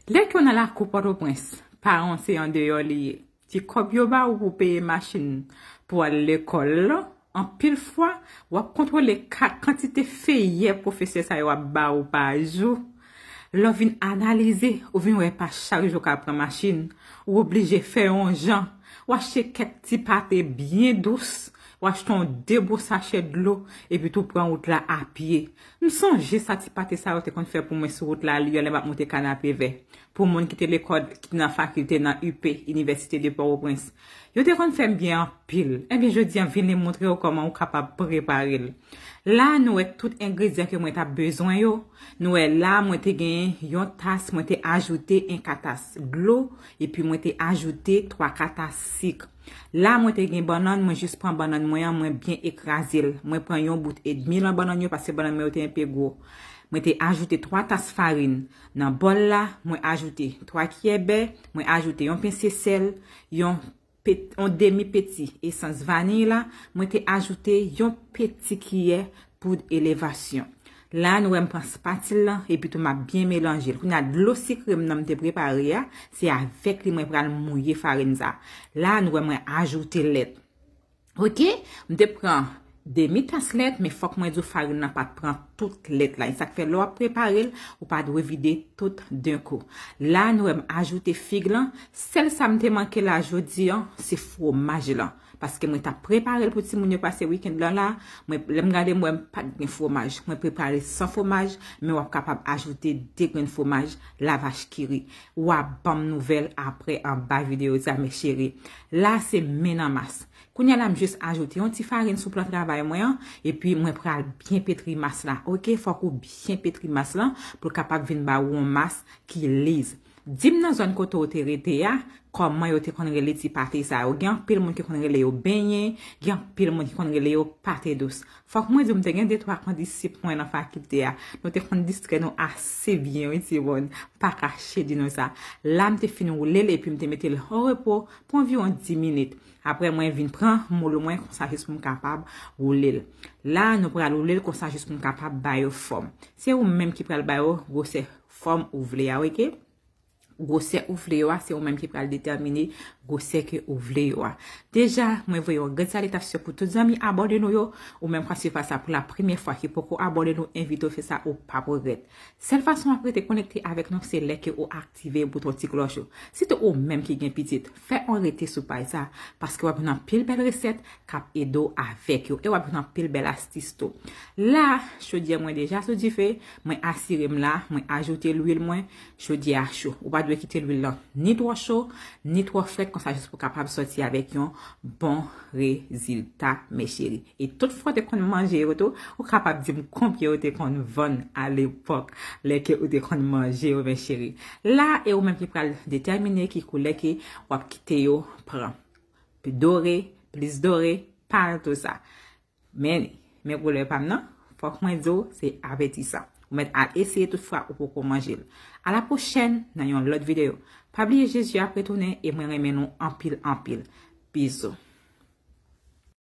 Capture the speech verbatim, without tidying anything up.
Lè ke w nan lakou Pòtoprens, paran w se andeyò li ye. Ti kòb yo ba ou pou peye machin pou al lekòl lan, anpil fwa, w ap kontwole ka-, kantite feyè pwofesè sa yo ap ba ou pa jou. Lè w vin analize, ou vin wè pa chak jou w ka pran machin, ou oblije fè yon jan, w achte kèk ti pate byen dous, w achte yon de bon sachè dlo, epi tou pran wout la a pye. M sonje sa ti pate sa yo te konn fè pou mwen sou wout la, Lyon, lè m ap monte Kanapevè. Pou moun ki te lekòl, ki te nan fakilte nan U P, Inivèsite de Pòtoprens. Yo te konn fè m byen anpil. Ebyen, jodi a, vin li montre w kòman ou kapab prepare l. La, nou wè tout engredyan ke mwen t ap bezwen yo. Nou wè la, mwen te gen yon tas, mwen te ajoute en ka tas dlo, epi mwen te ajoute twa ka tas sik. La, mwen te gen bannann, mwen jis pran bannann mwen an, mwen byen ekraze l. Mwen pran yon bout edmi lan bannann yo, paske bannann mwen yo te enpe gwo. Mwen te ajoute twa tas farin. Nan bòl la, mwen ajoute twa kiyè bè, mwen ajoute yon pense sèl, yon pet-, yon demi peti esans vaniy la, mwen te ajoute yon peti kiyè poud elevasyon. La, nou wè m pran spatil lan, epi tou m ap byen melanje l. Kounye a, dlo sikre m nan m te prepare a, se avèk li mwen pral mouye farin sa. La, nou wè mwen ajoute lèt. Oke, m te pran demi tas lèt, men fòk mwen di w farin nan pa t pran tout lèt la. E sa k fè lè w ap prepare l, ou pa dwe vide tout d'un coup. La, nou wè m ajoute fig lan. Sèl sa m te manke la jodi an, se fwomaj lan. Paske mwen t ap prepare l pou timoun yo pase wikenn lan la, mwen, lè m gade m wè m pa t gen fwomaj. Mwen prepare san fwomaj, men w ap kapab ajoute de grenn fwomaj la vache qui rit. W a ban m nouvèl aprè anba videyo sa, mes chéris. La, se men nan mas. Kounye a la, m jis ajoute yon ti farin sou plan travay mwen an, epi mwen pral byen petri mas la. Oke, fòk ou byen petri mas lan pou l kapab vin ba ou yon mas ki liz. Di m nan zòn kote w te rete a, kòman yo te konn rele ti pate sa yo. Gen anpil moun ki konn rele yo benyen, gen anpil moun ki konn rele yo pate dous. Fòk mwen di w, m te gen de twa kondisip mwen nan fakilte a. Nou te konn distrè nou ase byen, wi, timoun. Pa kache di nou sa. La, m te fin woule l epi m te mete l o repo pou anviwon dis minit. Apre, mwen vin pran moul mwen konsa jis pou m kapab woule l. La, nou pral woule l konsa jis pou m kapab ba yo fòm. Se ou menm ki pral ba yo gwosè fòm ou vle a, oke? Gwosè ou vle yo a, se ou menm ki pral detèmine gwosè ke ou vle yo a. Deja, mwen voye yon grenn salitasyon pou tout zanmi abòne nou yo, ou menm k ap swiv pa sa pou la premyè fwa, ki poko abòne nou, envite w fè sa, ou p ap regrèt. Sèl fason w ap rete konekte avèk nou, se lè ke ou aktive bouton ti klòch ou. Sitou ou menm ki gen pitit, fè yon rete sou paj sa, paske w ap jwenn anpil bèl resèt k ap ede w avèk yo, e w ap jwenn anpil bèl astis tou. La, chodyè mwen deja sou dife, mwen asire m la, mwen ajoute lwil mwen, chodyè a cho. Ou pa dwe kite lwil lan ni twò cho, ni twò frèt konsa jis pou w kapab sòti avèk yon bon rezilta, mes chéris. E tout fwa w te konn manje yo tou, ou kapab di m konbyen w te konn vann alepòk, lè ke ou te konn manje yo, mes chéris. La, e ou menm ki pral detèmine ki koulè ke w ap kite yo pran. Dore, plis dore, pa nan tou sa. Men, men koulè pa m nan, fòk mwen di w, se avètisan. Ou mèt al eseye tout fwa ou poko manje l. A la pwochèn nan yon lòt videyo. Pa bliye Jezi ap retounen e mwen renmen nou anpil, anpil. Bizou.